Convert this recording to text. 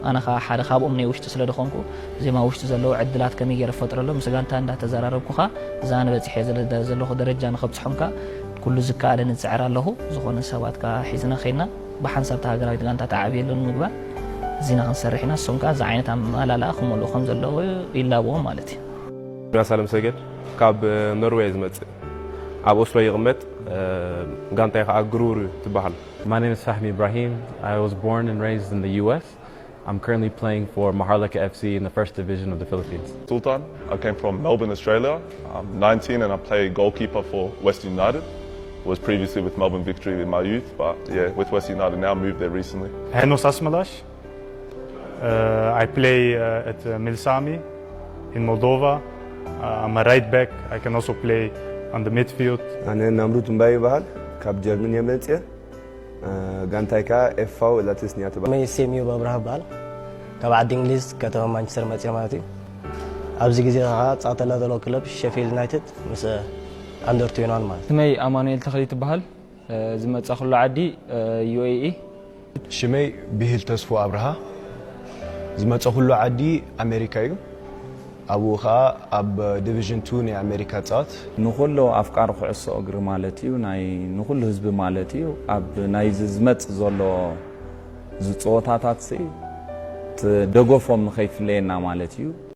ኣነ ኸዓ ሓደ ካብኦም ናይ ውሽጢ ስለ ዝኾንኩ፣ እዚኦም ኣብ ውሽጢ ዘለዉ ዕድላት ከመይ ገይረ ክፈጥረሎም ምስ ጋንታ እንዳተዘራረብኩ ኸዓ፣ እዛ ኣነ በጺሐ ዘለ-፣ ዘለኹ ደረጃ ንኸብጽሖም ከኣ ኩሉ ዝከኣለኒ ዝጽዕር ኣለኹ። ዝኾነ ሰባት ከኣ ሒዝና ኸይድና ብሓንሳብ እታ ሃገራዊት ጋንታ ተዓብየሉ ንምግባር እዚና ክንሰርሕ ኢና። እሶም ከኣ እዚ ዓይነት ኣመላልኣ ክመልኡ ከም ዘለዉ ይላበዎም ማለት እዩ። ዮናስ ኣለምሰገድ ካብ ኖርዌይ ዝመጽእ፣ ኣብ ኦስሎ ይቕመጥ። ጋንታይ ከኣ ግሩሩ ትበሃል። My name is Fahmi Ibrahim. I was born and raised in the U S. I'm currently playing for Maharlika F C in the first division of the Philippines. Sultan. I came from Melbourne, Australia. I'm nineteen and I play goalkeeper for Western United. Was previously with Melbourne Victory in my youth, but yeah, with Western United now, moved there recently. Henos Asmalash. Uh, I play uh, at uh, Milsami in Moldova. Uh, I'm a right back. I can also play on the midfield. ኣነ ናምሩት እምባይ ይበሃል። ካብ ጀርመን እየ መፅየ። ጋንታይ ከዓ ኤፋው ላቲስኒያ ትበሃል። መይ ሴሚዮ ኣብርሃ ይበሃል። ካብ ዓዲ እንግሊዝ ከተማ ማንቸስተር መፅየ ማለት እዩ። ኣብዚ ግዜ ከዓ ፃተላ ዘሎ ክለብ ሼፊልድ ዩናይትድ ምስ ኣንደር ትዌንቲ ዋን ማለት እዩ። ስመይ ኣማኑኤል ተኽሊ ትበሃል። ዝመፃ ኩሉ ዓዲ ዩ ኤ ኢ። ሽመይ ብሂል ተስፉ ኣብርሃ። ዝመፀ ኩሉ ዓዲ ኣሜሪካ እዩ። ኣብኡ ከዓ ኣብ ዲቪዥን ቱ ናይ ኣሜሪካ ፃወት። ንኩሉ ኣፍቃሪ ኩዕሶ እግሪ ማለት እዩ፣ ናይ ንኩሉ ህዝቢ ማለት እዩ። ኣብ ናይዚ ዝመጽእ ዘሎ ዝፀወታታት ሲ እቲ ደገፎም ንኸይፍለየና ማለት እዩ።